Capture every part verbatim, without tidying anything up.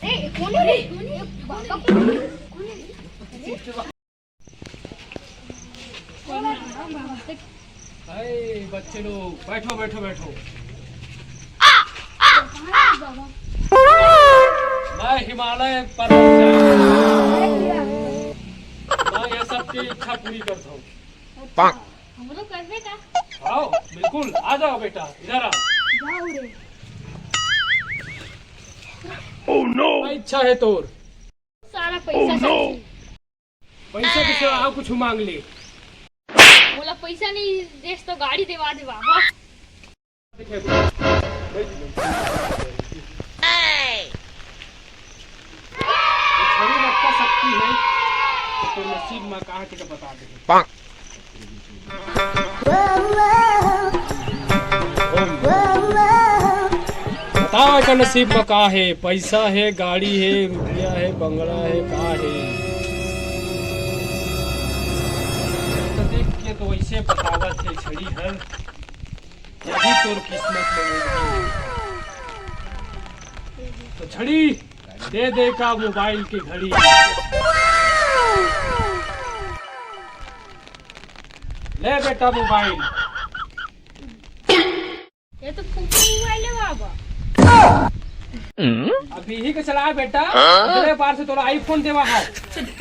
ए, कौन है रे? कौन है? बाबा कौन है? कौन है रे? अरे, बच्चे लोग, बैठो, बैठो, बैठो। मैं हिमालय पर्वत से आया हूँ। मैं ये सबकी इच्छा पूरी करता हूँ। हमरो करबे का? आओ, बिल्कुल, आ जाओ बेटा, इधर आओ। जाओ रे। क्या इच्छा है तोर? सारा पैसा चाही। पैसा के सिवा अउ कुछ मांग ले। मोला पैसा नहीं देस तो गाड़ी देवा दे बाबा। छड़ी लत्ता शक्ति है, तो तोर नसीब में का है, तेला बता दे। बताओ, एकर नसीब में का है? पैसा है, गाड़ी है, रुपया है, बंगला है, का है? तो देख के तो वैसे बतावत है छड़ी हर, यही तोर किस्मत में है। तो छड़ी दे दे का मोबाइल की घड़ी। ले बेटा मोबाइल। ये तो फूफा मोबाइल है बाबा। अभी ही के चला बेटा, अगले बार से तोला iPhone देवा है। ठीक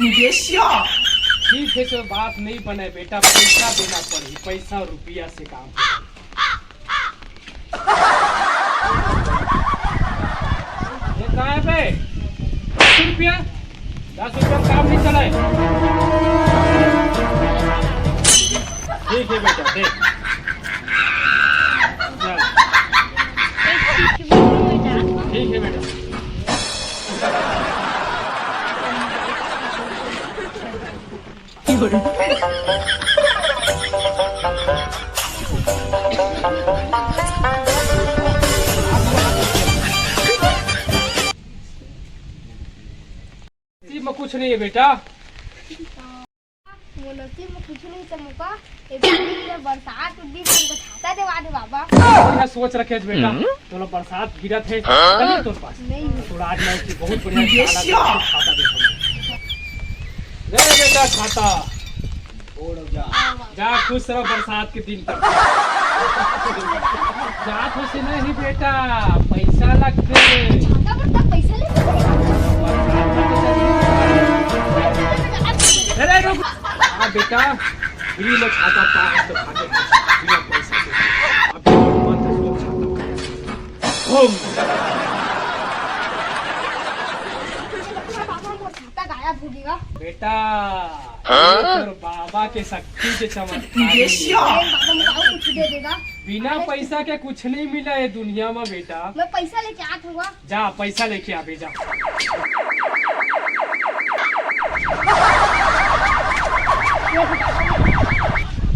है, चल बात नहीं बने बेटा, पैसा देना पड़ी, पैसा रुपया से काम। ये कहाँ है बे? दस रुपया, दस रुपया में काम नहीं चला है। ठीक है बेटा, दे। चल। ठीक है बेटा। नसीब में कुछ नहीं है बेटा। वो नसीब में कुछ नहीं, तो मोका एक दिन के बरसात उस दिन हमको छाता देवा दे बाबा। बढ़िया सोच रखे है बेटा। तोला बरसात गिरत है, हाँ? नहीं तोर पास। नहीं। तोला आज मैं एक बहुत बढ़िया छाता देता हूँ। ले बेटा छाता। जा खुश रह बरसात के दिन तक। जा खुश नहीं बेटा, पैसा लगथे। छाता पर तब पैसा ले सकते हैं। अरे रुक। हाँ बेटा, फ्री में छाता पाए तो भागे, बिना पैसा के। अभी तो मत छाता पाए। घूम। बाबा, मोर छाता गायब हो गया। बेटा, हाँ? ये तोर बाबा के शक्ति के चमत्कार है। अरे बाबा, मोर कुछ दे देगा। बिना पैसा के कुछ नहीं मिला ये दुनिया में बेटा। मैं पैसा लेके आत हूँ। जा, पैसा लेके आ बे, जा।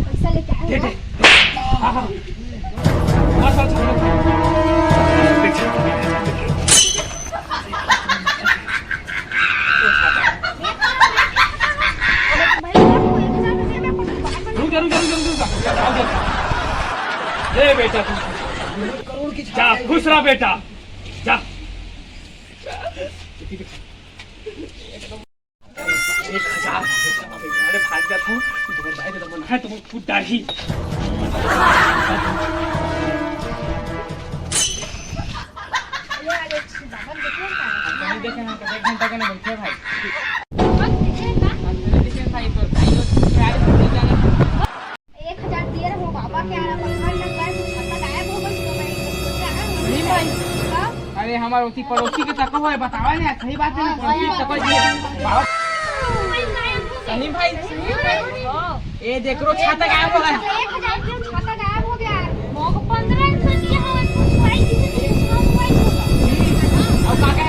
पैसा लेके आए दे, हो? दे। हाँ, हाँ। हाँ, चल, चल, चल। रुक जा, रुक जा, रुक जा, रुक जा। ले बेटा, तू। जा, खुश रह बेटा। जा। एक हजार। अरे भाग जा तू। तुम्हारे भाई का मन है, तुम फुट डाली। ये आ गए, बाबा देखे हैं क्या? नहीं देखे हैं, एक घंटा के ना बैठे भाई। बस देखे हैं क्या? हम तो नहीं देखे हैं भाई, तो भाई लोग प्यारे से ले जाना। एक हजार दिए रहो बाबा के, आना भगवान लग गए, कुछ छत्ता गायब हो गई, तो मैं सोच रहा हूँ, नहीं भाई। कब? अरे हमारे उसी पड़ोसी के तको है, बतावा ना, सही बात है ना, हाँ, पड़ोसी के तको है। बाबा। सही गायब हो गई। सही भाई। सही गायब हो गई। ए, देख रो, छाता गायब हो गया। एक हजार क्यों छाता गायब हो गया? मोको पंद्रह सौ दिया हो, कुछ भाई किसी ने दूसरा मोबाइल होगा। और का कहे